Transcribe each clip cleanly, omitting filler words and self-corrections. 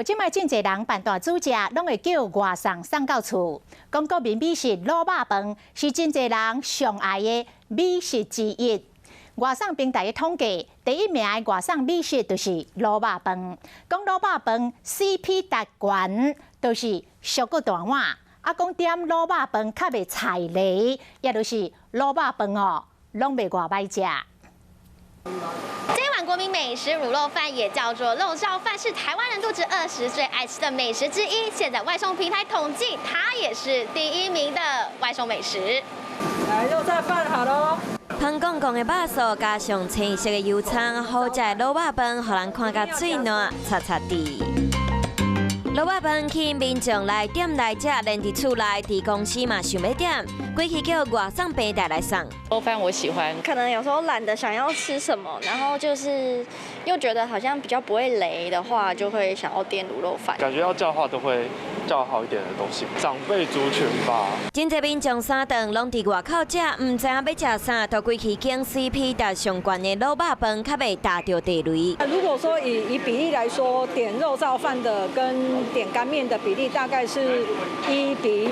這擺真濟人辦大煮食，攏會叫外送送到厝。講國民美食滷肉飯是真濟人上愛的美食之一。外送平台的統計，第一名的外送美食就是滷肉飯。講滷肉飯 CP 值懸，就是俗閣大碗。啊，講點滷肉飯較袂踩雷，也就是滷肉飯哦，攏袂偌䆀食。這碗國民美食滷肉飯也叫做肉燥飯，是台灣人肚子餓時最愛吃的美食之一。現在外送平台統計，它也是第一名的外送美食。來，肉燥飯好囉。香港講的肉素加上青色的油蔥，好食的滷肉飯，予人看甲喙瀾擦擦滴。滷肉飯吸引民眾來點來食，連佇厝內、佇公司嘛想欲點，規氣叫外送平台來送。滷飯我喜歡，可能有時候懶得想要吃什麼，然後就是又覺得好像比較不會雷的話，就會想要點滷肉飯。感覺要叫的話都會叫好一點的東西，長輩族群吧。真濟民眾三頓攏佇外口食，毋知影欲食啥，都規氣揀 CP 值上懸的滷肉飯，較袂踏著地雷。如果說以比例來說，點肉燥飯的跟點乾麵的比例大概是1比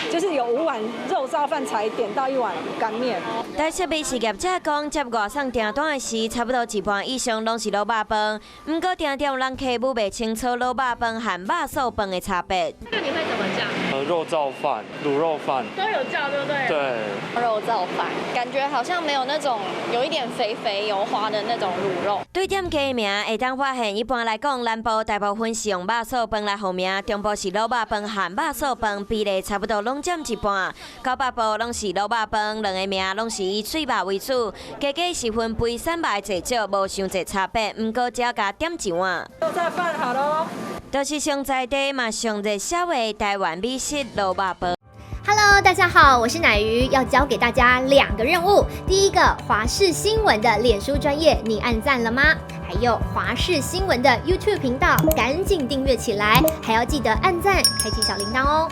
5，就是有5碗肉燥飯才點到1碗乾麵。台式美食業者講，接外送訂單的時，差不多一半以上攏是滷肉飯。毋過，定定有人客戶袂清楚滷肉飯和肉素飯的差別。那你會怎麼叫？肉燥飯、滷肉飯都有叫，對不對？對。肉燥飯，感覺好像沒有那種有一點肥肥油花的那種滷肉。對店家名會當發現，一般來講，南部大部分是用肉素飯來號名，中部是滷肉飯和肉素飯比例差不多攏佔一半，到北部攏是滷肉飯，兩个名攏是以碎肉為主，加加是分肥瘦肉的濟少，無傷濟差別。毋過只要共點一碗。肉燥飯好囉。就是上在地嘛，上熱銷的台灣美食滷肉飯。 Hello，大家好，我是乃瑜，要教給大家兩個任務。第一個，華視新聞的臉書專頁，你按讚了嗎？還有華視新聞的 YouTube 頻道，趕緊訂閱起來，還要記得按讚，開啟小鈴鐺哦。